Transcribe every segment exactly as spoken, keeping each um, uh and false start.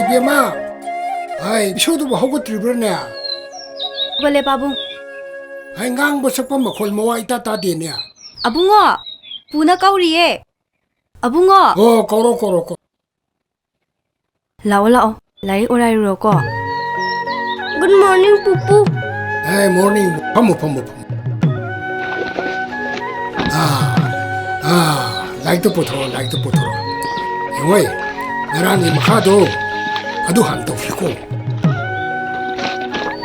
ꯏꯕꯦꯝꯃ, ꯍꯥꯏ, ꯏꯁꯧꯗꯨꯕꯨ ꯍꯧꯒꯠꯇ꯭ꯔꯤꯕ꯭ꯔꯥꯅꯦ? ꯍꯧꯒꯠꯂꯦ, ꯄꯥꯕꯨꯡ꯫ ꯍꯥꯏ, ꯉꯥꯡꯕ ꯁꯛꯄ ꯃꯈꯣꯜ ꯃꯋꯥ ꯏꯇꯥ ꯇꯥꯗꯦꯅꯦ꯫ ꯑꯕꯨꯡꯉꯣ, ꯄꯨꯅ ꯀꯧꯔꯤꯌꯦ꯫ ꯑꯕꯨꯡꯉꯣ꯫ ꯑꯣ, ꯀꯧꯔꯣ, ꯀꯧꯔꯣ, ꯀꯧꯔꯣ꯫ ꯂꯥꯛꯑꯣ, ꯂꯥꯛꯑꯣ꯫ ꯂꯥꯏꯔꯤꯛ ꯑꯣꯔꯥꯏꯔꯨꯔꯣꯀꯣ꯫ Good morning, ꯄꯨꯄꯨ꯫ ꯑꯦ, morning꯫ ꯐꯝꯃꯣ, ꯐꯝꯃꯣ, ꯐꯝꯃꯣ꯫ ꯑꯥ, ꯑꯥ, ꯂꯥꯏꯔꯤꯛꯇꯣ ꯄꯨꯊꯣꯔꯛꯑꯣ, ꯂꯥꯏꯔꯤꯛꯇꯣ ꯄꯨꯊꯣꯔꯛꯑꯣ꯫ ꯌꯦꯡꯉꯣꯏ, ꯉꯔꯥꯡꯒꯤ ꯃꯈꯥꯗꯣ, ꯑꯗꯨ ꯍꯥꯟꯅ ꯇꯧꯁꯤꯀꯣ꯫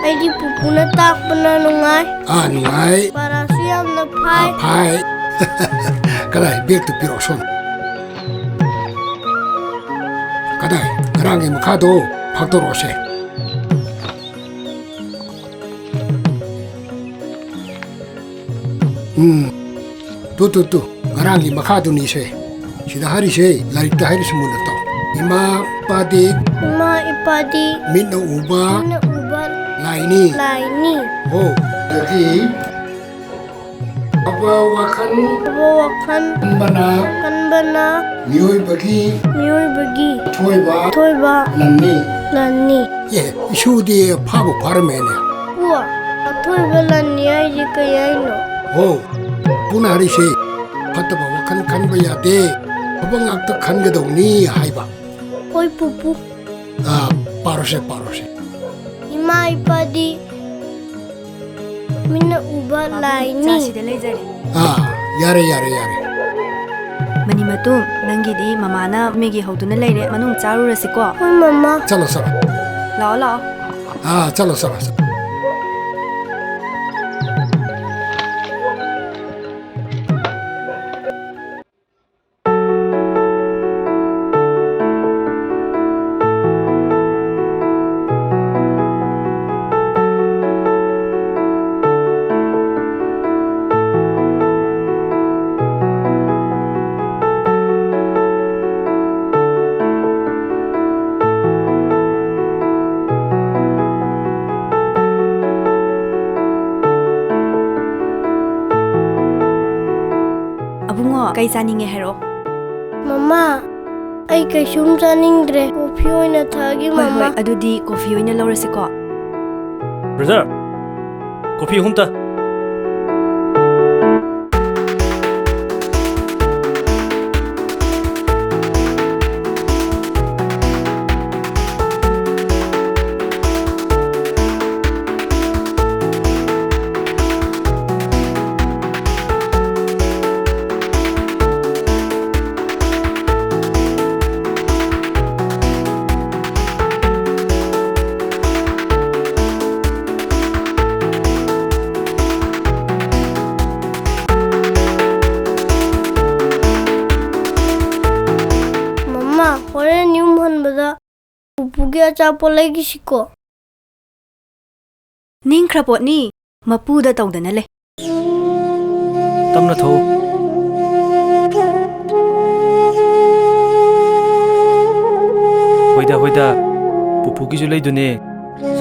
ꯑꯩꯗꯤ ꯄꯨꯄꯨꯅ ꯇꯥꯛꯄꯅ ꯅꯨꯡꯉꯥꯏ꯫ ꯑꯥ, ꯅꯨꯡꯉꯥꯏ꯫ ꯄꯔꯥꯁꯨ ꯌꯥꯝꯅ ꯐꯥꯏ꯫ ꯑꯥ, ꯐꯥꯏ꯫ ꯀꯗꯥꯏ, ꯕꯦꯒꯇꯨ ꯄꯤꯔꯛꯑꯣ ꯁꯣꯝ꯫ ꯀꯗꯥꯏ, ꯉꯔꯥꯡꯒꯤ ꯃꯈꯥꯗꯣ ꯐꯥꯛꯇꯣꯔꯛꯑꯣꯁꯦ꯫ ꯎꯝ, ꯇꯨ, ꯇꯨ, ꯇꯨ, ꯉꯔꯥꯡꯒꯤ ꯃꯈꯥꯗꯨꯅꯤꯁꯦ꯫ ꯁꯤꯗ ꯍꯥꯏꯔꯤꯁꯦ, ꯂꯥꯏꯔꯤꯛꯇ ꯍꯥꯏꯔꯤꯁꯤ ꯃꯨꯟꯅ ꯇꯥꯎ꯫ ꯏꯃꯥ ꯏꯄꯥꯗꯤ ꯏꯃꯥ ꯏꯄꯥꯗꯤ ꯃꯤꯠꯅ ꯎꯕ ꯃꯤꯠꯅ ꯎꯕ ꯂꯥꯏꯅꯤ꯫ ꯂꯥꯏꯅꯤ꯫ ꯍꯣ, ꯑꯗꯒꯤ ꯑꯐꯕ ꯋꯥꯈꯜ ꯑꯐꯕ ꯋꯥꯈꯜ ꯈꯟꯕꯅ ꯈꯟꯕꯅ ꯃꯤꯑꯣꯏꯕꯒꯤ ꯃꯤꯑꯣꯏꯕꯒꯤ ꯑꯊꯣꯏꯕ ꯑꯊꯣꯏꯕ ꯂꯟꯅꯤ꯫ ꯂꯟꯅꯤ꯫ ꯑꯦ, ꯏꯁꯨꯗꯤ ꯐꯥꯕꯨ ꯐꯥꯔꯝꯃꯦꯅꯦ꯫ ꯄꯨ, ꯑꯊꯣꯏꯕ ꯂꯟꯅꯤ ꯍꯥꯏꯁꯦ ꯀꯩ ꯍꯥꯏꯅꯣ? ꯍꯣ, ꯄꯨꯅ ꯍꯥꯏꯔꯤꯁꯦ ꯐꯠꯇꯕ ꯋꯥꯈꯜ ꯈꯟꯕ ꯌꯥꯗꯦ, ꯑꯐꯕ ꯉꯥꯛꯇ ꯈꯟꯒꯗꯧꯅꯤ ꯍꯥꯏꯕ꯫ ꯍꯣꯏ ꯄꯨꯄꯨ꯫ ꯑꯥ, ꯄꯥꯔꯣꯁꯦ, ꯄꯥꯔꯣꯁꯦ꯫ ꯏꯃꯥ ꯏꯄꯥꯗꯤ ꯃꯤꯠꯅ ꯎꯕ ꯂꯥꯏꯅꯤ꯫ ꯆꯥ ꯁꯤꯗ ꯂꯩꯖꯔꯦ꯫ ꯑꯥ, ꯌꯥꯔꯦ, ꯌꯥꯔꯦ, ꯌꯥꯔꯦ꯫ ꯃꯅꯤꯃꯇꯨꯝ, ꯅꯪꯒꯤꯗꯤ ꯃꯃꯥꯅ ꯃꯦꯒꯤ ꯍꯧꯗꯨꯅ ꯂꯩꯔꯦ, ꯃꯅꯨꯡ ꯆꯥꯔꯨꯔꯁꯤꯀꯣ꯫ ꯍꯣꯏ, ꯃꯃꯥ꯫ ꯆꯠꯂꯣ, ꯆꯠꯂꯣ꯫ ꯂꯥꯛꯑꯣ, ꯂꯥꯛꯑꯣ꯫ ꯑꯥ, ꯆꯠꯂꯣ, ꯆꯠꯂꯣ, ꯆꯠꯂꯣ꯫ ꯑꯕꯨꯡꯉꯣ, ꯀꯩ ꯆꯥꯅꯤꯡꯉꯦ ꯍꯥꯏꯔꯛꯑꯣ꯫ ꯃꯃꯥ, ꯑꯩ ꯀꯩꯁꯨꯝ ꯆꯥꯅꯤꯡꯗ꯭ꯔꯦ꯫ ꯀꯣꯐꯤ ꯑꯣꯏꯅ ꯊꯛꯑꯒꯦ, ꯍꯣꯏ, ꯃꯃꯥ꯫ ꯍꯣꯏ, ꯑꯗꯨꯗꯤ ꯀꯣꯐꯤ ꯑꯣꯏꯅ ꯂꯧꯔꯁꯤꯀꯣ꯫ Brother, coffee ꯑꯍꯨꯝꯇ꯫ ꯃꯃꯥ, ꯍꯣꯔꯦꯟ ꯌꯨꯝ ꯍꯟꯕꯗ ꯄꯨꯄꯨꯒꯤ ꯑꯆꯥꯄꯣꯠ ꯂꯩꯈꯤꯁꯤꯀꯣ꯫ ꯅꯤꯡꯈ꯭ꯔ ꯄꯣꯠꯅꯤ, ꯃꯄꯨꯗ ꯇꯧꯗꯅ ꯂꯩ꯫ ꯇꯞꯅ ꯊꯧ꯫ ꯍꯣꯏꯗ, ꯍꯣꯏꯗ, ꯄꯨꯄꯨꯒꯤꯁꯨ ꯂꯩꯗꯨꯅꯦ꯫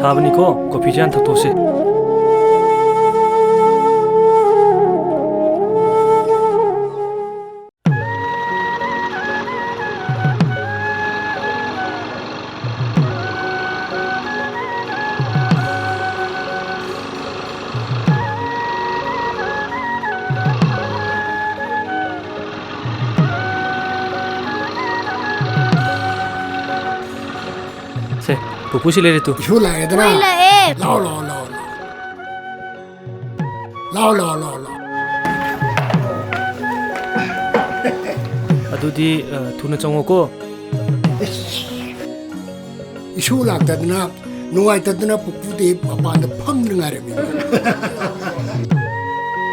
ꯁꯥꯕꯅꯤꯀꯣ, ꯀꯣꯐꯤꯁꯦ ꯍꯥꯟꯅ ꯊꯛꯇꯣꯛꯁꯤ꯫ ꯁꯦ, ꯄꯨꯄꯨ ꯁꯤ ꯂꯩꯔꯦ ꯇꯨ꯫ ꯏꯁꯨ ꯂꯥꯛꯑꯦꯗꯅ꯫ ꯍꯣꯏ, ꯂꯥꯛꯑꯦ꯫ ꯂꯥꯛꯑꯣ, ꯂꯥꯛꯑꯣ, ꯂꯥꯛꯑꯣ, ꯂꯥꯛꯑꯣ꯫ ꯂꯥꯛꯑꯣ, ꯂꯥꯛꯑꯣ, ꯂꯥꯛꯑꯣ, ꯂꯥꯛꯑꯣ꯫ ꯑꯗꯨꯗꯤ, ꯑ, ꯊꯨꯅ ꯆꯪꯉꯣꯀꯣ꯫ ꯏꯁ, ꯏꯁꯨ ꯂꯥꯛꯇꯗꯅ, ꯅꯨꯡꯉꯥꯏꯇꯗꯅ ꯄꯨꯄꯨꯗꯤ ꯃꯄꯥꯟꯗ ꯐꯝꯗꯅ ꯉꯥꯏꯔꯝꯃꯤꯅꯦ꯫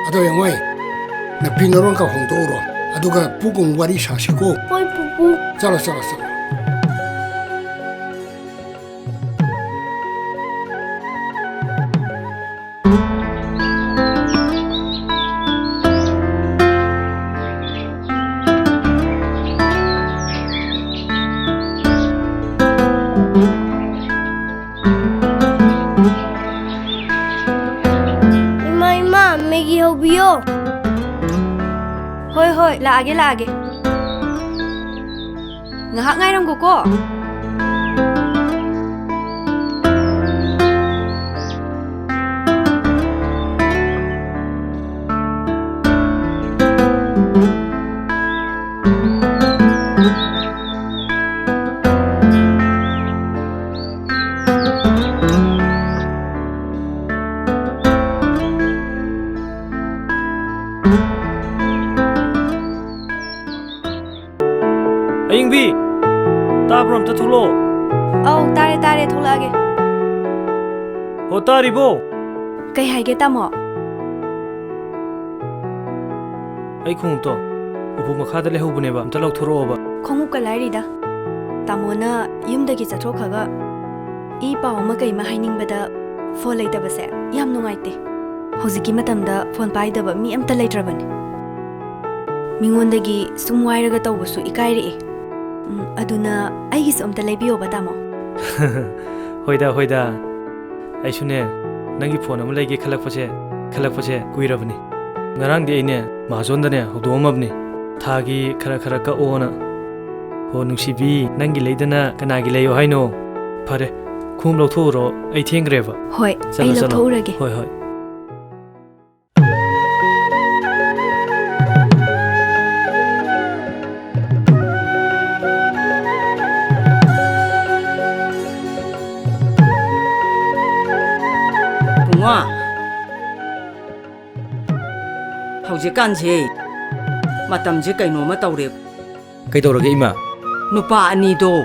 ꯑꯗꯣ ꯌꯦꯡꯉꯣꯏ, ꯅꯨꯄꯤ ꯅꯔꯣꯟ ꯈꯔ ꯍꯣꯡꯗꯣꯛꯎꯔꯣ, ꯑꯗꯨꯒ ꯄꯨꯒꯨꯝ ꯋꯥꯔꯤ ꯁꯥꯁꯤꯀꯣ꯫ ꯍꯣꯏ, ꯄꯨꯄꯨ꯫ ꯆꯠꯂꯣ, ꯆꯠꯂꯣ, ꯆꯠꯂꯣ꯫ ꯏꯃꯥ, ꯏꯃꯥ, ꯃꯦꯒꯤ ꯍꯧꯕꯤꯌꯣ꯫ ꯍꯣꯏ, ꯍꯣꯏ, ꯂꯥꯛꯑꯒꯦ, ꯂꯥꯛꯑꯒꯦ꯫ ꯉꯥꯏꯍꯥꯛ ꯉꯥꯏꯔꯝꯈꯣꯀꯣ꯫ ꯑꯌꯤꯡꯕꯤ, ꯇꯥꯕ꯭ꯔꯣ? ꯑꯝꯇ ꯊꯣꯛꯂꯛꯑꯣ꯫ ꯑꯧ, ꯇꯥꯔꯦ, ꯇꯥꯔꯦ, ꯊꯣꯛꯂꯛꯑꯒꯦ꯫ ꯍꯣ, ꯇꯥꯔꯤꯕꯣ? ꯀꯩ ꯍꯥꯏꯒꯦ, ꯇꯥꯃꯣ? ꯑꯩ ꯈꯣꯡꯎꯞꯇꯣ ꯎꯄꯨ ꯃꯈꯥꯗ ꯂꯩꯍꯧꯕꯅꯦꯕ, ꯑꯝꯇ ꯂꯧꯊꯣꯔꯛꯑꯣꯕ꯫ ꯈꯣꯡꯎꯞꯀ ꯂꯥꯏꯔꯤꯗ꯫ ꯇꯥꯃꯣꯅ ꯌꯨꯝꯗꯒꯤ ꯆꯠꯊꯣꯛꯈ꯭ꯔꯒ ꯏ ꯄꯥꯎ ꯑꯃ ꯀꯩ ꯑꯃ ꯍꯥꯏꯅꯤꯡꯕꯗ ꯐꯣꯟ ꯂꯩꯇꯕꯁꯦ ꯌꯥꯝ ꯅꯨꯡꯉꯥꯏꯇꯦ꯫ ꯍꯧꯖꯤꯛꯀꯤ ꯃꯇꯝꯗ ꯐꯣꯟ ꯄꯥꯏꯗꯕ ꯃꯤ ꯑꯝꯇ ꯂꯩꯇ꯭ꯔꯕꯅꯤ꯫ ꯃꯤꯉꯣꯟꯗꯒꯤ ꯁꯨꯝ ꯋꯥꯏꯔꯒ ꯇꯧꯕꯁꯨ ꯏꯀꯥꯏꯔꯛꯑꯦ꯫ ꯎꯝ, ꯑꯗꯨꯅ ꯑꯩꯒꯤꯁꯨ ꯑꯝꯇ ꯂꯩꯕꯤꯌꯣꯕ, ꯇꯥꯃꯣ꯫ ꯍꯣꯏꯗ, ꯍꯣꯏꯗ꯫ ꯑꯩꯁꯨꯅꯦ, ꯅꯪꯒꯤ ꯐꯣꯟ ꯑꯃ ꯂꯩꯒꯦ ꯈꯜꯂꯛꯄꯁꯦ, ꯈꯜꯂꯛꯄꯁꯦ ꯀꯨꯏꯔꯕꯅꯤ꯫ ꯉꯔꯥꯡꯗꯤ ꯑꯩꯅꯦ ꯃꯍꯥꯖꯣꯟꯗꯅꯦ ꯍꯧꯗꯣꯛꯑꯝꯃꯕꯅꯤ, ꯊꯥꯒꯤ ꯈꯔ ꯈꯔ ꯀꯛꯑꯣꯅ꯫ ꯍꯣ ꯅꯨꯡꯁꯤꯕꯤ, ꯅꯪꯒꯤ ꯂꯩꯗꯅ ꯀꯅꯥꯒꯤ ꯂꯩꯌꯣ ꯍꯥꯏꯅꯣ? ꯐꯔꯦ, ꯈꯣꯡꯎꯞ ꯂꯧꯊꯣꯛꯎꯔꯣ, ꯑꯩ ꯊꯦꯡꯈ꯭ꯔꯦꯕ꯫ ꯍꯣꯏ, ꯆꯠꯂꯣ, ꯑꯩ ꯆꯠꯂꯣ꯫ ꯂꯧꯊꯣꯛꯎꯔꯒꯦ꯫ ꯍꯣꯏ, ꯍꯣꯏ꯫ ꯕꯨꯡꯉꯣ, ꯍꯧꯖꯤꯛꯀꯥꯟꯁꯦ ꯃꯇꯝꯁꯦ ꯀꯩꯅꯣꯝꯃ ꯇꯧꯔꯦ꯫ ꯀꯩꯗꯧꯔꯒꯦ, ꯏꯃꯥ? ꯅꯨꯄꯥ ꯑꯅꯤꯗꯣ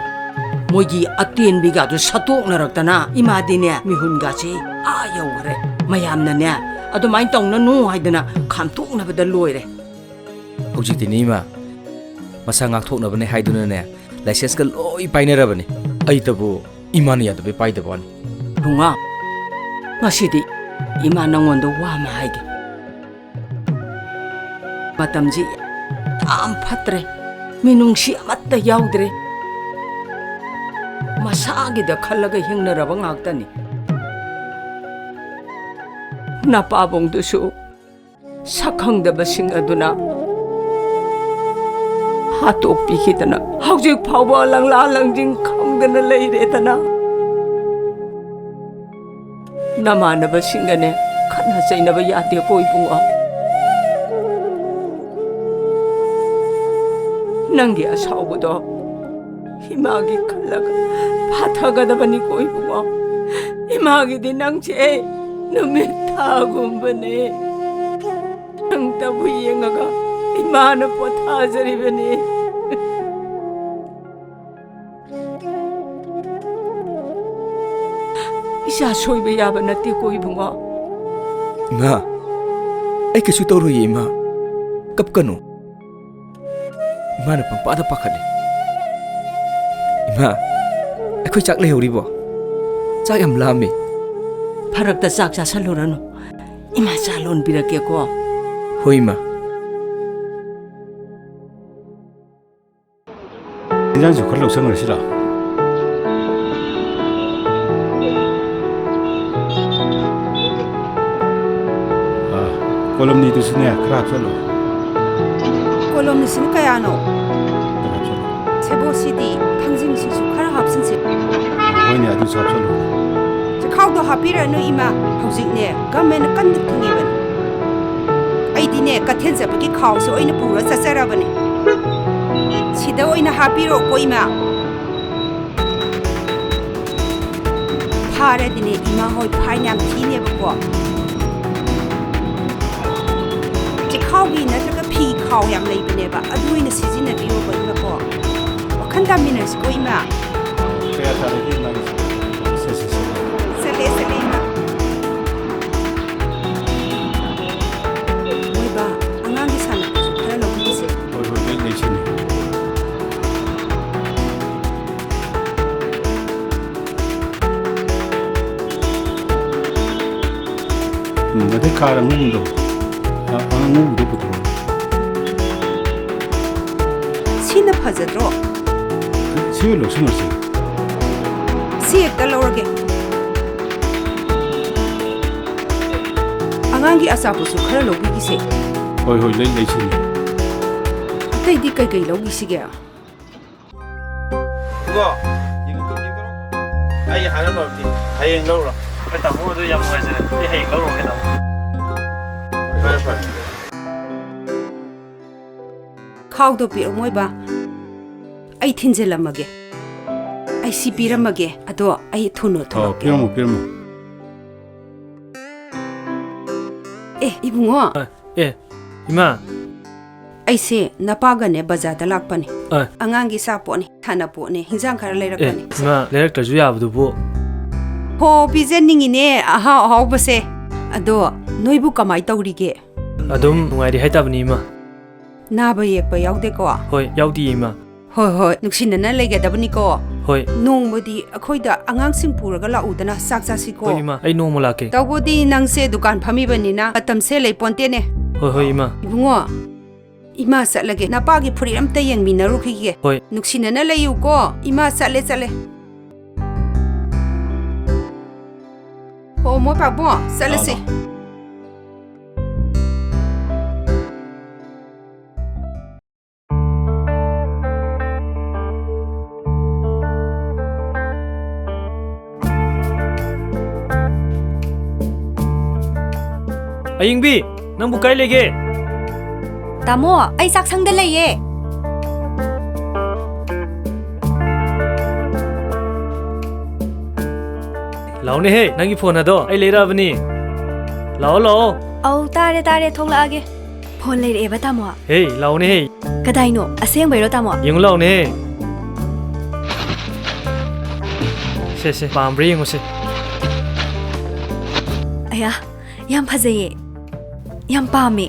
ꯃꯣꯏꯒꯤ ꯑꯇꯦꯟꯕꯤꯒꯗꯣ ꯁꯠꯇꯣꯛꯅꯔꯛꯇꯅ, ꯏꯃꯥꯗꯤꯅꯦ ꯃꯤꯍꯨꯟꯒꯁꯤ ꯑꯥ ꯌꯧꯈ꯭ꯔꯦ꯫ ꯃꯌꯥꯝꯅꯅꯦ ꯑꯗꯨꯃꯥꯏꯅ ꯇꯧꯅꯅꯨ ꯍꯥꯏꯗꯅ ꯈꯥꯝꯇꯣꯛꯅꯕꯗ ꯂꯣꯏꯔꯦ꯫ ꯍꯧꯖꯤꯛꯇꯤꯅꯦ ꯏꯃꯥ, ꯃꯁꯥ ꯉꯥꯛꯊꯣꯛꯅꯕꯅꯦ ꯍꯥꯏꯗꯨꯅꯅꯦ ꯂꯥꯏꯁꯦꯟꯁꯀ ꯂꯣꯏ ꯄꯥꯏꯅꯔꯕꯅꯦ꯫ ꯑꯩꯇꯕꯨ ꯏꯃꯥꯅ ꯌꯥꯗꯕꯩ ꯄꯥꯏꯗꯕ ꯋꯥꯅꯤ꯫ ꯕꯨꯡꯉꯣ, ꯉꯁꯤꯗꯤ ꯏꯃꯥ ꯅꯪꯉꯣꯟꯗ ꯋꯥ ꯑꯃ ꯍꯥꯏꯒꯦ꯫ ꯃꯇꯝꯁꯤ ꯌꯥꯝ ꯐꯠꯇ꯭ꯔꯦ, ꯃꯤꯅꯨꯡꯁꯤ ꯑꯃꯠꯇ ꯌꯥꯎꯗ꯭ꯔꯦ꯫ ꯃꯁꯥꯒꯤꯗ ꯈꯜꯂꯒ ꯍꯤꯡꯅꯔꯕ ꯉꯥꯛꯇꯅꯤ꯫ ꯅꯄꯥꯕꯨꯡꯗꯨꯁꯨ ꯁꯛꯈꯪꯗꯕꯁꯤꯡ ꯑꯗꯨꯅ ꯍꯥꯠꯇꯣꯛꯄꯤꯈꯤꯗꯅ ꯍꯧꯖꯤꯛ ꯐꯥꯎꯕ ꯂꯪꯂꯥ ꯂꯪꯖꯤꯡ ꯈꯪꯗꯅ ꯂꯩꯔꯦꯗꯅ꯫ ꯅꯃꯥꯟꯅꯕꯁꯤꯡꯒꯅꯦ ꯈꯠꯅ ꯆꯩꯅꯕ ꯌꯥꯗꯦꯀꯣ ꯏꯕꯨꯡꯉꯣ꯫ ꯅꯪꯒꯤ ꯑꯁꯥꯎꯕꯗꯣ ꯏꯃꯥꯒꯤ ꯈꯜꯂꯒ ꯐꯥꯊꯒꯗꯕꯅꯤꯀꯣ ꯏꯕꯨꯡꯉꯣ꯫ ꯏꯃꯥꯒꯤꯗꯤ ꯅꯪꯁꯦ ꯅꯨꯃꯤꯠ ꯊꯥꯒꯨꯝꯕꯅꯦ꯫ ꯅꯪꯇꯕꯨ ꯌꯦꯡꯉꯒ ꯏꯃꯥꯅ ꯄꯣꯊꯥꯖꯔꯤꯕꯅꯤ꯫ ꯏꯆꯥ ꯁꯣꯏꯕ ꯌꯥꯕ ꯅꯠꯇꯦꯀꯣ ꯏꯕꯨꯡꯉꯣ꯫ ꯏꯃꯥ, ꯑꯩ ꯀꯩꯁꯨ ꯇꯧꯔꯣꯏꯌꯦ ꯏꯃꯥ꯫ ꯀꯞꯀꯅꯨ꯫ ꯏꯃꯥꯅ ꯄꯪꯄꯥꯗ ꯄꯥꯈꯠꯂꯦ꯫ ꯏꯃꯥ, ꯑꯩꯈꯣꯏ ꯆꯥꯛ ꯂꯩꯍꯧꯔꯤꯕꯣ? ꯆꯥꯛ ꯌꯥꯝ ꯂꯥꯝꯃꯦ꯫ ꯐꯔꯛꯇ ꯆꯥꯛ ꯆꯥꯁꯜꯂꯨꯔꯅꯨ꯫ ꯏꯃꯥ ꯆꯥ ꯂꯣꯟꯕꯤꯔꯛꯀꯦꯀꯣ꯫ ꯍꯣꯏ ꯏꯃꯥ꯫ ꯏꯟꯖꯥꯡꯁꯨ ꯈꯔ ꯂꯧꯁꯟꯈ꯭ꯔꯁꯤꯔꯣ? ꯑꯥ, ꯀꯣꯂꯝꯅꯤꯗꯨꯁꯨꯅꯦ, ꯈꯔ ꯍꯥꯞꯆꯜꯂꯣ꯫ ꯀꯣꯂꯝꯅꯤꯁꯤꯅ ꯀꯌꯥꯅꯣ? ꯈꯔ ꯍꯥꯞꯆꯜꯂꯣ꯫ ꯁꯦꯕꯣꯠꯁꯤꯗꯤ, ꯊꯥꯡꯖꯤꯡꯁꯤꯁꯨ ꯈꯔ ꯍꯥꯞꯆꯤꯟꯁꯤ꯫ ꯍꯣꯏꯅꯦ, ꯑꯗꯨꯁꯨ ꯍꯥꯞꯆꯜꯂꯣ꯫ ꯆꯦꯈꯥꯎꯗꯣ ꯍꯥꯞꯄꯤꯔꯅꯨ, ꯏꯃꯥ꯫ ꯍꯧꯖꯤꯛꯅꯦ, ꯒꯃꯦꯟꯅ ꯀꯟꯅ ꯊꯤꯡꯉꯤꯕꯅꯤ꯫ ꯑꯩꯗꯤꯅꯦ, ꯀꯩꯊꯦꯜ ꯆꯠꯄꯒꯤ ꯈꯥꯎꯁꯦ ꯑꯣꯏꯅ ꯄꯨꯔ ꯆꯠꯆꯔꯕꯅꯦ꯫ ꯁꯤꯗ ꯑꯣꯏꯅ ꯍꯥꯞꯄꯤꯔꯣꯀꯣ, ꯏꯃꯥ꯫ ꯐꯥꯔꯗꯤꯅꯦ, ꯏꯃꯥ ꯍꯣꯏ fine ꯌꯥꯝ ꯊꯤꯅꯦꯕꯀꯣ꯫ ꯆꯦꯈꯥꯎꯒꯤ ꯅꯠꯇ꯭ꯔꯒ ꯐꯤ ꯈꯥꯎ ꯌꯥꯝ ꯂꯩꯕꯅꯦꯕ, ꯑꯗꯨ ꯑꯣꯏꯅ ꯁꯤꯖꯤꯟꯅꯕꯤꯌꯣꯕ, ꯏꯃꯥꯀꯣ꯫ ꯋꯥꯈꯜ ꯇꯥꯃꯤꯟꯅꯁꯤꯀꯣ, ꯏꯃꯥ꯫ ꯀꯌꯥ ꯇꯥꯔꯒꯦ ꯏꯃꯥꯒꯤꯁꯦ? ꯁꯦ, ꯁꯦ, ꯁꯦ꯫ ꯆꯠꯂꯦ, ꯆꯠꯂꯦ, ꯏꯃꯥ꯫ ꯃꯣꯏꯕꯥ, ꯑꯉꯥꯡꯒꯤ ꯁꯥꯟꯅꯄꯣꯠꯁꯨ ꯈꯔ ꯂꯧꯕꯤꯁꯦ꯫ ꯍꯣꯏ, ꯍꯣꯏ, ꯂꯩ, ꯂꯩꯁꯤꯅꯦ꯫ ꯎꯝ, ꯑꯗꯩ car ꯑꯉꯧꯕꯗꯣ, ꯑ-, ꯑꯉꯧꯕꯗꯣ ꯄꯨꯊꯣꯔꯛꯑꯣ꯫ ꯁꯤꯅ ꯐꯖꯗ꯭ꯔꯣ? ꯁꯤ ꯑꯣꯏꯅ ꯂꯧꯁꯤꯜꯂꯁꯤ꯫ ꯁꯤ ꯍꯦꯛꯇ ꯂꯧꯔꯒꯦ꯫ ꯑꯉꯥꯡꯒꯤ ꯑꯆꯥꯄꯣꯠꯁꯨ ꯈꯔ ꯂꯧꯕꯤꯈꯤꯁꯦ꯫ ꯍꯣꯏ, ꯍꯣꯏ, ꯂꯩ, ꯂꯩꯁꯤꯅꯦ꯫ ꯑꯩꯗꯤ ꯀꯩꯀꯩ ꯂꯧꯈꯤꯁꯤꯒꯦ? ꯏꯕꯣ, ꯌꯦꯡꯉꯨ, ꯌꯦꯡꯉꯨ꯫ ꯑꯩ ꯍꯥꯟꯅ ꯂꯧꯔꯛꯀꯦ꯫ ꯍꯌꯦꯡ ꯂꯧꯔꯣ꯫ ꯍꯣꯏ, ꯇꯥꯃꯣ, ꯑꯗꯨ ꯌꯥꯝ ꯅꯨꯡꯉꯥꯏꯖꯔꯦ꯫ ꯑꯩ ꯍꯌꯦꯡ ꯂꯧꯔꯨꯔꯒꯦ, ꯇꯥꯃꯣ꯫ ꯐꯔꯦ, ꯐꯔꯦ꯫ ꯈꯥꯎꯗꯣ ꯄꯤꯔꯝꯃꯣꯏꯕ꯫ ꯑꯩ ꯊꯤꯟꯖꯤꯜꯂꯝꯃꯒꯦ꯫ ꯑꯩ ꯁꯤ ꯄꯤꯔꯝꯃꯒꯦ꯫ ꯑꯗꯣ ꯑꯩ ꯊꯨꯅ ꯑꯣ, ꯊꯣꯛꯂꯛꯀꯦ꯫ ꯄꯤꯔꯝꯃꯣ, ꯄꯤꯔꯝꯃꯣ꯫ ꯑꯦ, ꯏꯕꯨꯡꯉꯣ꯫ ꯑ, ꯑꯦ, ꯏꯃꯥ꯫ ꯑꯩꯁꯦ ꯅꯄꯥꯒꯅꯦ ꯕꯖꯥꯔꯗ ꯂꯥꯛꯄꯅꯦ꯫ ꯑ꯫ ꯑꯉꯥꯡꯒꯤ ꯁꯥꯄꯣꯠꯅꯦ, ꯁꯥꯟꯅꯄꯣꯠꯅꯦ, ꯍꯤꯟꯖꯥꯡ ꯈꯔ ꯑꯦ, ꯂꯩꯔꯛꯄꯅꯦ꯫ ꯏꯃꯥ, ꯂꯩꯔꯛꯇ꯭ꯔꯁꯨ ꯌꯥꯕꯗꯨꯕꯨ꯫ ꯍꯣ, ꯄꯤꯖꯅꯤꯡꯉꯤꯅꯦ ꯑꯍꯥꯎ ꯑꯍꯥꯎꯕꯁꯦ꯫ ꯑꯗꯣ ꯅꯣꯏꯕꯨ ꯀꯃꯥꯏ ꯇꯧꯔꯤꯒꯦ? ꯑꯗꯨꯝ ꯅꯨꯡꯉꯥꯏꯔꯤ ꯍꯥꯏꯇꯥꯕꯅꯤ, ꯏꯃꯥ꯫ ꯅꯥꯕ ꯌꯦꯛꯄ ꯌꯥꯎꯗꯦꯀꯣ? ꯍꯣꯏ, ꯌꯥꯎꯗꯤꯌꯦ, ꯏꯃꯥ꯫ ꯍꯣꯏ, ꯍꯣꯏ, ꯅꯨꯡꯁꯤꯅꯅ ꯂꯩꯒꯗꯕꯅꯤꯀꯣ꯫ ꯍꯣꯏ꯫ ꯅꯣꯡꯃꯗꯤ ꯑꯩꯈꯣꯏꯗ ꯑꯉꯥꯡꯁꯤꯡ ꯄꯨꯔꯒ ꯂꯥꯛꯎꯗꯅ, ꯆꯥꯛ ꯆꯥꯁꯤꯀꯣ꯫ ꯍꯣꯏ, ꯏꯃꯥ, ꯑꯩ ꯅꯣꯡꯃ ꯂꯥꯛꯀꯦ꯫ ꯇꯧꯕꯨꯗꯤ ꯅꯪꯁꯦ ꯗꯨꯀꯥꯟ ꯐꯝꯃꯤꯕꯅꯤꯅ ꯃꯇꯝꯁꯦ ꯂꯩꯄꯣꯟꯇꯦꯅꯦ꯫ ꯍꯣꯏ, ꯍꯣꯏ, ꯏꯃꯥ꯫ ꯏꯕꯨꯡꯉꯣ, ꯏꯃꯥ ꯆꯠꯂꯒꯦ, ꯅꯄꯥꯒꯤ ꯐꯨꯔꯤꯠ ꯑꯝꯇ ꯌꯦꯡꯃꯤꯟꯅꯔꯨꯈꯤꯒꯦ꯫ ꯍꯣꯏ꯫ ꯅꯨꯡꯁꯤꯅꯅ ꯂꯩꯌꯨꯀꯣ꯫ ꯏꯃꯥ ꯆꯠꯂꯦ, ꯆꯠꯂꯦ꯫ ꯑꯣ, ꯃꯣꯏ ꯄꯥꯕꯨꯡ, ꯆꯠꯂꯁꯤ꯫ ꯂꯥꯛꯑꯣ, ꯂꯥꯛꯑꯣ꯫ ꯑꯌꯤꯡꯕꯤ, ꯅꯪꯕꯨ ꯀꯥꯏ ꯂꯩꯒꯦ? ꯇꯥꯃꯣ, ꯑꯩ ꯆꯥꯛꯁꯪꯗ ꯂꯩꯌꯦ꯫ ꯂꯥꯎꯅꯦꯍꯦ, ꯅꯪꯒꯤ ꯐꯣꯟ ꯑꯗꯣ ꯑꯩ ꯂꯩꯔꯛꯑꯕꯅꯤ꯫ ꯂꯥꯛꯑꯣ, ꯂꯥꯛꯑꯣ꯫ ꯑꯧ, ꯇꯥꯔꯦ, ꯇꯥꯔꯦ, ꯊꯣꯛꯂꯛꯑꯒꯦ꯫ ꯐꯣꯟ ꯂꯩꯔꯛꯑꯦꯕ, ꯇꯥꯃꯣ꯫ ꯍꯦ, ꯂꯥꯎꯅꯦꯍꯦ꯫ ꯀꯗꯥꯏꯅꯣ? ꯑꯁꯦꯡꯕꯩꯔꯣ, ꯇꯥꯃꯣ? ꯌꯦꯡꯉꯨ ꯂꯥꯎꯅꯦꯍꯦ꯫ ꯁꯦ, ꯁꯦ, ꯄꯥꯝꯕ꯭ꯔꯥ ꯌꯦꯡꯉꯨꯁꯦ꯫ ꯑꯌꯥ, ꯌꯥꯝ ꯐꯖꯩꯌꯦ꯫ ꯌꯥꯝ ꯄꯥꯝꯃꯦ꯫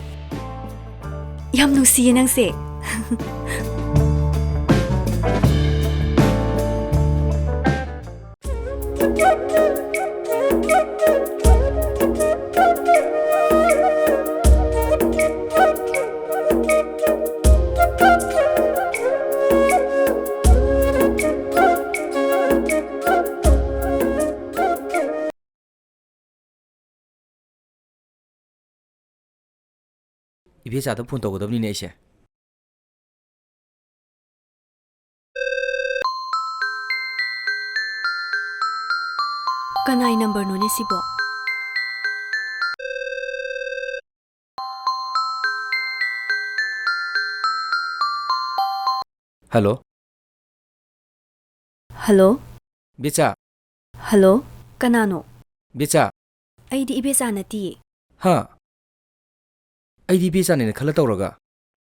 ꯌꯥꯝ ꯅꯨꯡꯁꯤꯌꯦ ꯅꯪꯁꯦ꯫ ꯏꯕꯦꯆꯥꯗ ꯐꯣꯟ ꯇꯧꯒꯗꯕꯅꯤꯅꯦ ꯑꯩꯁꯦ꯫ ꯀꯅꯥꯏ ꯅꯝꯕꯔꯅꯣꯅꯦ ꯁꯤꯕꯣ? ꯍꯜꯂꯣ꯫ ꯍꯜꯂꯣ꯫ ꯕꯦꯆꯥ꯫ ꯍꯜꯂꯣ꯫ ꯀꯅꯥꯅꯣ? ꯕꯦꯆꯥ꯫ ꯑꯩꯗꯤ ꯏꯕꯦꯆꯥ ꯅꯠꯇꯤꯌꯦ꯫ ꯍꯥ? ꯑꯩꯗꯤ ꯏꯕꯦꯆꯥꯅꯦꯅ ꯈꯜꯂ ꯇꯧꯔꯒ꯫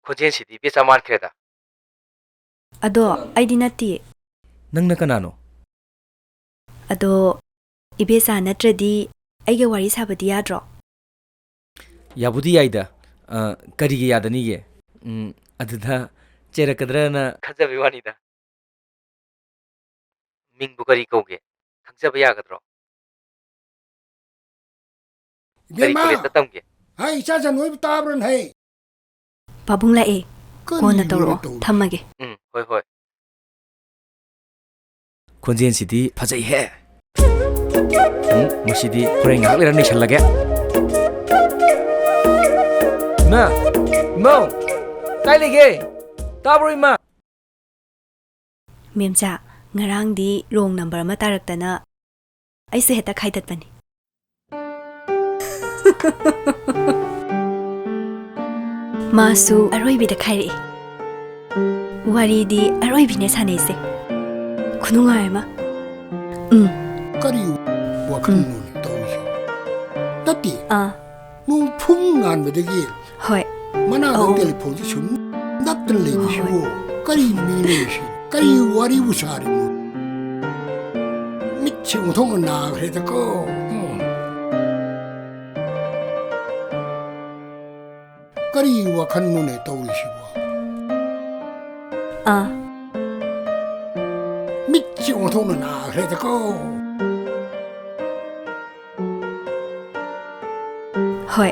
ꯈꯣꯟꯖꯦꯜꯁꯤꯗꯤ ꯏꯕꯦꯆꯥ ꯃꯥꯟꯈ꯭ꯔꯦꯗ꯫ ꯑꯗꯣ ꯑꯩꯗꯤ ꯅꯠꯇꯤꯌꯦ꯫ ꯅꯪꯅ ꯀꯅꯥꯅꯣ? ꯑꯗꯣ ꯏꯕꯦꯆꯥ ꯅꯠꯇ꯭ꯔꯗꯤ ꯑꯩꯒ ꯋꯥꯔꯤ ꯁꯥꯕꯗꯤ ꯌꯥꯗ꯭ꯔꯣ? ꯌꯥꯕꯨꯗꯤ ꯌꯥꯏꯗ꯫ ꯑ, ꯀꯔꯤꯒꯤ ꯌꯥꯗꯅꯤꯒꯦ? ꯎꯝ, ꯑꯗꯨꯗ ꯆꯩꯔꯛꯀꯗ꯭ꯔꯅ ꯈꯟꯖꯕꯩ ꯋꯥꯅꯤꯗ꯫ ꯃꯤꯡꯕꯨ ꯀꯔꯤ ꯀꯧꯒꯦ? ꯈꯪꯖꯕ ꯌꯥꯒꯗ꯭ꯔꯣ? ꯀꯔꯤ ꯏꯕꯦꯝꯃ! ꯀꯣꯂꯦꯖꯇ ꯇꯝꯒꯦ? ꯍꯥꯏ, ꯏꯆꯥꯖꯟ ꯍꯣꯏꯕꯨ ꯇꯥꯕ꯭ꯔꯣꯅꯦ ꯍꯩ? ꯄꯥꯕꯨꯡ ꯂꯥꯛꯑꯦ꯫ ꯀꯔꯤꯅꯣꯅꯦ ꯀꯣꯟꯅ ꯇꯧꯔꯛꯑꯣ꯫ ꯇꯧꯔꯤꯁꯤ? ꯊꯝꯃꯒꯦ꯫ ꯎꯝ, ꯍꯣꯏ, ꯍꯣꯏ꯫ ꯈꯣꯟꯖꯦꯜꯁꯤꯗꯤ ꯐꯖꯩꯍꯦ꯫ ꯎꯝ, ꯃꯁꯤꯗꯤ ꯍꯣꯔꯦꯟ ꯉꯥꯏꯍꯥꯛ ꯂꯩꯔ ꯅꯩꯁꯜꯂꯒꯦ꯫ ꯏꯃꯥ! ꯏꯃꯧ! ꯀꯥꯏ ꯂꯩꯒꯦ? ꯇꯥꯕ꯭ꯔꯣ, ꯏꯃꯥ? ꯃꯦꯝꯆꯥ, ꯉꯔꯥꯡꯗꯤ wrong number ꯑꯃ ꯇꯥꯔꯛꯇꯅ ꯑꯩꯁꯦ ꯍꯦꯛꯇ ꯈꯥꯏꯗꯠꯄꯅꯤ꯫ ꯃꯥꯁꯨ ꯑꯔꯣꯏꯕꯤꯗ ꯈꯥꯏꯔꯛꯏ꯫ ꯋꯥꯔꯤꯗꯤ ꯑꯔꯣꯏꯕꯤꯅꯦ ꯁꯥꯟꯅꯩꯁꯦ꯫ ꯈꯨꯅꯨꯡꯉꯥꯏ ꯑꯃ꯫ ꯎꯝ꯫ ꯀꯔꯤ ꯋꯥꯈꯜꯅꯣꯅꯦ ꯎꯝ꯫ ꯇꯧꯔꯤꯁꯤꯕꯣ? ꯅꯠꯇꯦ꯫ ꯑꯥ꯫ ꯅꯣꯡ ꯐꯨꯡ ꯉꯥꯟꯕꯗꯒꯤ ꯍꯣꯏ꯫ ꯃꯅꯥꯗ ꯑꯧ꯫ ꯇꯦꯂꯤꯐꯣꯟꯁꯦ ꯁꯨꯝ ꯅꯞꯇꯅ ꯂꯩꯕꯁꯤꯕꯨ ꯍꯣꯏ꯫ ꯀꯔꯤ ꯃꯤꯅꯣ ꯁꯤ? ꯀꯔꯤ ꯋꯥꯔꯤꯕꯨ ꯁꯥꯔꯤꯅꯣ? ꯃꯤꯠꯁꯦ ꯑꯣꯟꯊꯣꯛꯅ ꯅꯥꯈ꯭ꯔꯦꯗꯀꯣ꯫ ꯎꯝ꯫ ꯀꯔꯤ ꯋꯥꯈꯜꯅꯣꯅꯦ ꯇꯧꯔꯤꯁꯤꯕꯣ? ꯑꯥ꯫ ꯃꯤꯠꯁꯦ ꯑꯣꯟꯊꯣꯛꯅ ꯅꯥꯈ꯭ꯔꯦꯗꯀꯣ꯫ ꯍꯣꯏ꯫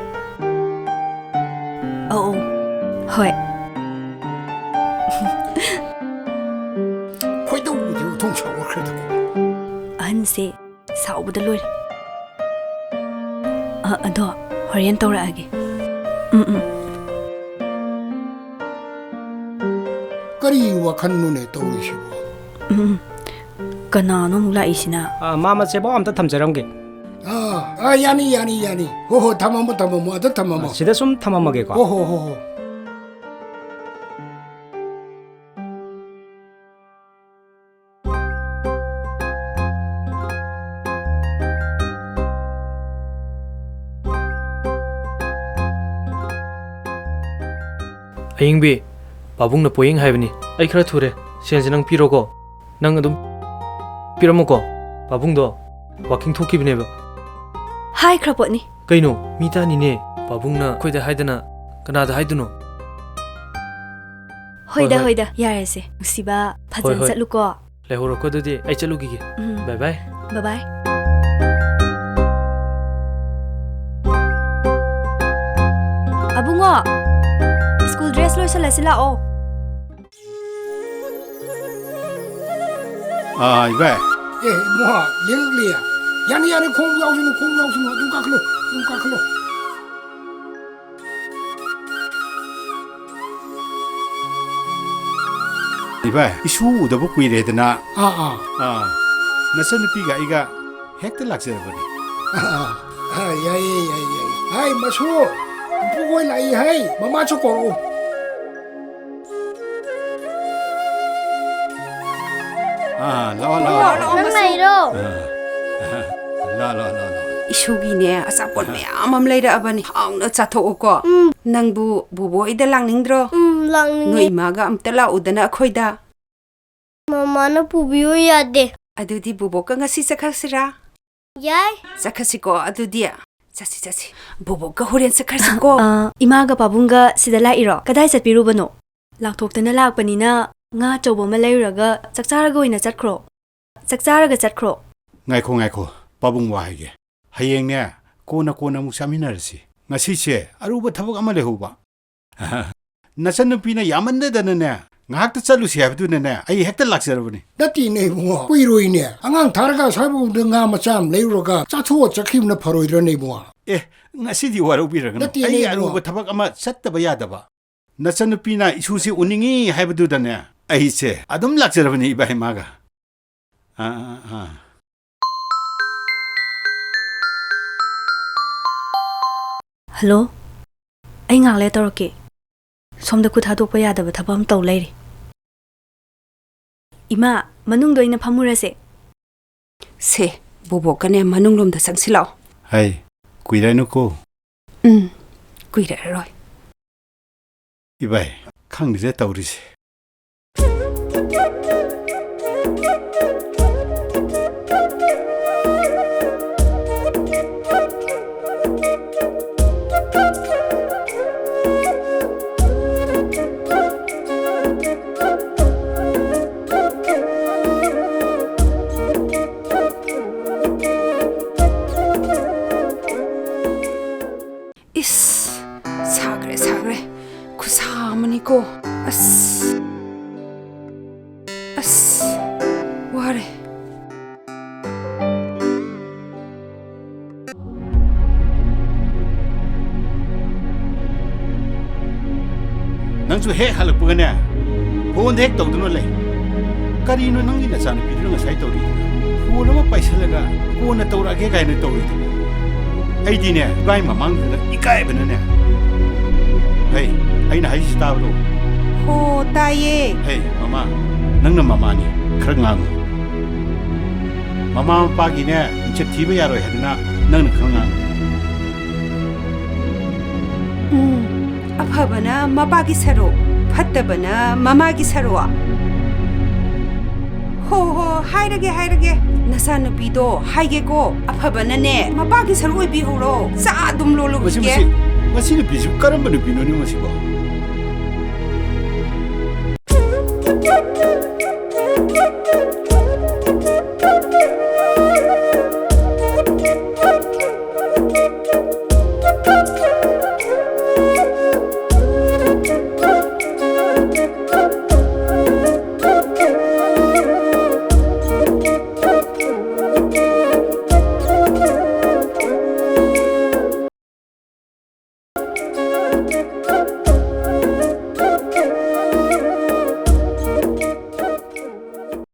ꯑꯧ, ꯑꯧ꯫ ꯍꯣꯏ꯫ ꯈꯣꯏꯗꯧꯁꯦ ꯑꯣꯟꯊꯣꯛ ꯁꯥꯎꯒꯠꯈ꯭ꯔꯦꯗꯀꯣ꯫ ꯑꯍꯟꯁꯦ ꯁꯥꯎꯕꯗ ꯂꯣꯏꯔꯦ꯫ ꯑ, ꯑꯗꯣ ꯍꯣꯔꯦꯟ ꯇꯧꯔꯛꯑꯒꯦ꯫ ꯎꯝ, ꯎꯝ꯫ ꯀꯔꯤ ꯋꯥꯈꯜꯅꯣꯅꯦ ꯇꯧꯔꯤꯁꯤꯕꯣ? ꯎꯝ, ꯎꯝ꯫ ꯀꯅꯥꯅꯣ ꯑꯃꯨꯛ ꯂꯥꯛꯏꯁꯤꯅ? ꯑ, ꯃꯥ ꯃꯆꯦꯕꯥꯎ ꯑꯝꯇ ꯊꯝꯖꯔꯝꯒꯦ꯫ ꯑꯥ, ꯑꯥ, ꯌꯥꯅꯤ, ꯌꯥꯅꯤ, ꯌꯥꯅꯤ꯫ ꯍꯣ, ꯍꯣ, ꯊꯝꯃꯝꯃꯣ, ꯊꯝꯃꯝꯃꯣ, ꯑꯗ ꯊꯝꯃꯝꯃꯣ꯫ ꯑ, ꯁꯤꯗ ꯁꯨꯝ ꯊꯝꯃꯝꯃꯒꯦꯀꯣ꯫ ꯍꯣ, ꯍꯣ, ꯍꯣ, ꯍꯣ꯫ ꯑꯌꯤꯡꯕꯤ, ꯄꯥꯕꯨꯡꯅ ꯄꯣꯌꯦꯡ ꯍꯥꯏꯕꯅꯤ꯫ ꯑꯩ ꯈꯔ ꯊꯨꯔꯦ꯫ ꯁꯦꯟꯁꯦ ꯅꯪ ꯄꯤꯔꯣꯀꯣ꯫ ꯅꯪ ꯑꯗꯨꯝ ꯄꯤꯔꯝꯃꯨꯀꯣ꯫ ꯄꯥꯕꯨꯡꯗꯣ ꯋꯥꯀꯤꯡ ꯊꯣꯛꯈꯤꯕꯅꯦꯕ꯫ ꯍꯥꯏꯈ꯭ꯔ ꯄꯣꯠꯅꯤ꯫ ꯀꯩꯅꯣ? ꯃꯤ ꯇꯥꯅꯤꯅꯦ꯫ ꯄꯥꯕꯨꯡꯅ ꯑꯩꯈꯣꯏꯗ ꯍꯥꯏꯗꯅ ꯀꯅꯥꯗ ꯍꯥꯏꯗꯣꯏꯅꯣ? ꯍꯣꯏꯗ, ꯍꯣꯏ, ꯍꯣꯏ꯫ ꯍꯣꯏꯗ, ꯌꯥꯔꯦꯁꯦ꯫ ꯅꯨꯡꯁꯤꯕ, ꯍꯣꯏ, ꯐꯖꯅ ꯍꯣꯏ꯫ ꯆꯠꯂꯨꯀꯣ꯫ ꯂꯩꯍꯧꯔꯣꯀꯣ ꯑꯗꯨꯗꯤ꯫ ꯑꯩ ꯆꯠꯂꯨꯈꯤꯒꯦ꯫ ꯎꯝ꯫ ꯕꯥꯏ ꯕꯥꯏ꯫ ꯕꯥꯏ ꯕꯥꯏ꯫ ꯑꯕꯨꯡꯉꯣ, ꯁ꯭ꯀꯨꯜ ꯗ꯭ꯔꯦꯁ ꯂꯣꯏꯁꯜꯂꯁꯤ ꯂꯥꯛꯑꯣ꯫ ꯑꯥ, ꯏꯕꯥꯏ꯫ ꯑꯦ, ꯏꯕꯨꯡꯉꯣ, ꯌꯦꯡꯉꯛꯂꯤ꯫ ꯌꯥꯅꯤ, ꯌꯥꯅꯤ, ꯈꯣꯡꯎꯞ ꯌꯥꯎꯁꯅꯨ, ꯈꯣꯡꯎꯞ ꯌꯥꯎꯁꯅꯨ, ꯑꯗꯨꯝ ꯀꯥꯈꯠꯂꯣ, ꯑꯗꯨꯝ ꯀꯥꯈꯠꯂꯣ꯫ ꯏꯕꯥꯏ, ꯏꯁꯨ ꯎꯗꯕ ꯀꯨꯏꯔꯦꯗꯅ꯫ ꯑꯥ, ꯑꯥ꯫ ꯑꯥ, ꯅꯆꯟꯅꯨꯄꯤꯒ ꯑꯩꯒ ꯍꯦꯛꯇ ꯂꯥꯛꯆꯔꯕꯅꯤ꯫ ꯑꯥ, ꯑꯥ, ꯌꯥꯏꯌꯦ, ꯌꯥꯏꯌꯦ, ꯌꯥꯏꯌꯦ꯫ ꯍꯥꯏ, ꯃꯁꯨ, ꯏꯄꯨꯍꯣꯏ ꯂꯥꯛꯏ ꯍꯥꯏ, ꯃꯃꯥꯁꯨ ꯀꯧꯔꯛꯎ꯫ ꯑꯥ, ꯂꯥꯛꯑꯣ, ꯂꯥꯛꯑꯣ, ꯂꯥꯛꯑꯣ, ꯂꯥꯛꯑꯣ꯫ ꯅꯪ ꯂꯥꯛꯏꯔꯣ? ꯑꯥ, ꯂꯥꯛꯑꯣ, ꯂꯥꯛꯑꯣ, ꯂꯥꯛꯑꯣ, ꯂꯥꯛꯑꯣ꯫ ꯏꯁꯨꯒꯤꯅꯦ, ꯑꯆꯥꯄꯣꯠ ꯃꯌꯥꯝ ꯑꯃ ꯂꯩꯔꯛꯑꯕꯅꯤ꯫ ꯍꯥꯎꯅ ꯆꯥꯊꯣꯛꯎꯀꯣ꯫ ꯎꯝ꯫ ꯅꯪꯕꯨ ꯕꯨꯕꯣ ꯍꯣꯏꯗ ꯂꯥꯛꯅꯤꯡꯗ꯭ꯔꯣ? ꯎꯝ, ꯂꯥꯛꯅꯤꯡꯉꯦ꯫ ꯅꯣꯏ ꯏꯃꯥꯒ ꯑꯝꯇ ꯂꯥꯛꯎꯗꯅ ꯑꯩꯈꯣꯏꯗ꯫ ꯃꯃꯥꯅ ꯄꯨꯕꯤꯌꯨ ꯌꯥꯗꯦ꯫ ꯑꯗꯨꯗꯤ ꯕꯨꯕꯣꯛꯀ ꯉꯁꯤ ꯆꯠꯈ꯭ꯔꯁꯤꯔꯥ? ꯌꯥꯏ꯫ ꯆꯠꯈ꯭ꯔꯁꯤꯀꯣ ꯑꯗꯨꯗꯤ꯫ ꯆꯠꯁꯤ, ꯆꯠꯁꯤ꯫ ꯕꯨꯕꯣꯛꯀ ꯍꯣꯔꯦꯟ ꯆꯠꯈ꯭ꯔꯁꯤꯀꯣ꯫ ꯑ, ꯏꯃꯥꯒ ꯄꯥꯕꯨꯡꯒ ꯁꯤꯗ ꯂꯥꯛꯏꯔꯣ? ꯀꯗꯥꯏ ꯆꯠꯄꯤꯔꯨꯕꯅꯣ? ꯂꯥꯛꯊꯣꯛꯇꯅ ꯂꯥꯛꯄꯅꯤꯅ ꯉꯥ ꯑꯆꯧꯕ ꯑꯃ ꯂꯩꯔꯨꯔꯒ ꯆꯥꯛ ꯆꯥꯔꯒ ꯑꯣꯏꯅ ꯆꯠꯈ꯭ꯔꯣ꯫ ꯆꯥꯛ ꯆꯥꯔꯒ ꯆꯠꯈ꯭ꯔꯣ꯫ ꯉꯥꯏꯈꯣ, ꯉꯥꯏꯈꯣ꯫ ꯄꯥꯕꯨꯡ ꯋꯥ ꯍꯥꯏꯒꯦ꯫ ꯍꯌꯦꯡꯅꯦ, ꯀꯣꯟꯅ, ꯀꯣꯟꯅ ꯑꯃꯨꯛ ꯆꯥꯃꯤꯟꯅꯔꯁꯤ꯫ ꯉꯁꯤꯁꯦ ꯑꯔꯨꯕ ꯊꯕꯛ ꯑꯃ ꯂꯩꯍꯧꯕ꯫ ꯅꯆꯟꯅꯨꯄꯤꯅ ꯌꯥꯃꯟꯗꯗꯅꯅꯦ, ꯉꯥꯏꯍꯥꯛꯇ ꯆꯠꯂꯨꯁꯤ ꯍꯥꯏꯕꯗꯨꯅꯅꯦ, ꯑꯩ ꯍꯦꯛꯇ ꯂꯥꯛꯆꯔꯕꯅꯤ꯫ ꯅꯠꯇꯦꯅꯦ ꯏꯕꯨꯡꯉꯣ, ꯀꯨꯏꯔꯣꯏꯅꯦ꯫ ꯑꯉꯥꯡ ꯊꯥꯔꯒ ꯑꯁ꯭ꯋꯥꯏꯐꯥꯎꯗ ꯉꯥ ꯃꯆꯥ ꯑꯃ ꯂꯩꯔꯨꯔꯒ ꯆꯥꯊꯣꯛꯑ ꯆꯠꯈꯤꯕꯅ ꯐꯔꯣꯏꯗ꯭ꯔꯅꯦ ꯏꯕꯨꯡꯉꯣ? ꯑꯦ, ꯉꯁꯤꯗꯤ ꯋꯥꯔꯧꯕꯤꯔꯒꯅꯨ꯫ ꯅꯠꯇꯦꯅꯦ ꯑꯩꯒꯤ ꯏꯕꯨꯡꯉꯣ꯫ ꯑꯔꯨꯕ ꯊꯕꯛ ꯑꯃ ꯆꯠꯇꯕ ꯌꯥꯗꯕ꯫ ꯅꯆꯟꯅꯨꯄꯤꯅ ꯏꯁꯨꯁꯤ ꯎꯅꯤꯡꯉꯤ ꯍꯥꯏꯕꯗꯨꯗꯅꯦ, ꯑꯩꯁꯦ ꯑꯗꯨꯝ ꯂꯥꯛꯆꯔꯕꯅꯤ ꯏꯕꯥ ꯏꯃꯥꯒ꯫ ꯑꯥ, ꯑꯥ, ꯑꯥ꯫ ꯍꯜꯂꯣ, ꯑꯩ ꯉꯥꯏꯍꯥꯛ ꯂꯩꯔ ꯇꯧꯔꯛꯀꯦ꯫ ꯁꯣꯝꯗ ꯈꯨꯠ ꯊꯥꯗꯣꯛꯄ ꯌꯥꯗꯕ ꯊꯕꯛ ꯑꯃ ꯇꯧ ꯂꯩꯔꯦ꯫ ꯏꯃꯥ, ꯃꯅꯨꯡꯗ ꯑꯣꯏꯅ ꯐꯝꯃꯨꯔꯁꯦ꯫ ꯁꯦ, ꯕꯣꯕꯣꯛꯀꯅꯦ ꯃꯅꯨꯡꯂꯣꯝꯗ ꯆꯪꯁꯤꯜꯂꯛꯑꯣ꯫ ꯍꯩ, ꯀꯨꯏꯔꯅꯨꯀꯣ꯫ ꯎꯝ, ꯀꯨꯏꯔꯔꯣꯏ꯫ ꯏꯕꯥꯏ, ꯈꯪꯗꯦꯗ ꯇꯧꯔꯤꯁꯦ꯫ ꯏꯁ, ꯁꯥꯈ꯭ꯔꯦ, ꯁꯥꯈ꯭ꯔꯦ꯫ ꯈꯨꯠꯁꯥ ꯑꯃꯅꯤꯀꯣ꯫ ꯑꯁ꯫ ꯑꯁ, ꯋꯥꯔꯦ꯫ ꯅꯪꯁꯨ ꯍꯦꯛ ꯍꯜꯂꯛꯄꯒꯅꯦ, ꯐꯣꯟꯗ ꯍꯦꯛ ꯇꯧꯗꯨꯅ ꯂꯩ꯫ ꯀꯔꯤꯅꯣ ꯅꯪꯒꯤ ꯅꯆꯥꯅꯨꯄꯤꯗꯨꯅ ꯉꯁꯥꯏ ꯇꯧꯔꯤꯗꯨꯅ? ꯐꯣꯟ ꯑꯃ ꯄꯥꯏꯁꯜꯂꯒ ꯀꯣꯟꯅ ꯇꯧꯔꯛꯑꯒꯦ ꯀꯥꯏꯅ ꯇꯧꯔꯤꯗꯨꯕꯨ? ꯑꯩꯗꯤꯅꯦ, ꯏꯕꯥꯏ ꯃꯃꯥꯡꯗꯨꯗ ꯏꯀꯥꯏꯕꯅꯅꯦ꯫ ꯍꯩ, ꯑꯩꯅ ꯍꯥꯏꯁꯤ ꯇꯥꯕ꯭ꯔꯣ? ꯍꯣ, ꯇꯥꯏꯌꯦ꯫ ꯍꯩ, ꯃꯃꯥ, ꯅꯪꯅ ꯃꯃꯥꯅꯤ, ꯈꯔ ꯉꯥꯡꯉꯨ꯫ ꯃꯃꯥ ꯃꯄꯥꯒꯤꯅꯦ, ꯃꯤꯡꯆꯠ ꯊꯤꯕ ꯌꯥꯔꯣꯏ ꯍꯥꯏꯗꯅ ꯅꯪꯅ ꯈꯔ ꯉꯥꯡꯉꯨ꯫ ꯎꯝ, ꯑꯐꯕꯅ ꯃꯄꯥꯒꯤ ꯁꯔꯨꯛ, ꯐꯠꯇꯕꯅ ꯃꯃꯥꯒꯤ ꯁꯔꯨꯛ꯫ ꯍꯣ, ꯍꯣ, ꯍꯥꯏꯔꯒꯦ, ꯍꯥꯏꯔꯒꯦ꯫ ꯅꯆꯥꯅꯨꯄꯤꯗꯣ ꯍꯥꯏꯒꯦꯀꯣ, ꯑꯐꯕꯅꯅꯦ ꯃꯄꯥꯒꯤ ꯁꯔꯨꯛ ꯑꯣꯏꯕꯤꯍꯧꯔꯣ꯫ ꯆꯥ ꯑꯗꯨꯝ ꯃꯁꯤ, ꯂꯣꯜꯂꯨꯈꯤꯒꯦ꯫ ꯃꯁꯤ, ꯃꯁꯤ ꯅꯨꯄꯤꯁꯤꯕꯨ ꯀꯔꯝꯕ ꯅꯨꯄꯤꯅꯣꯅꯦ ꯃꯁꯤꯕꯣ?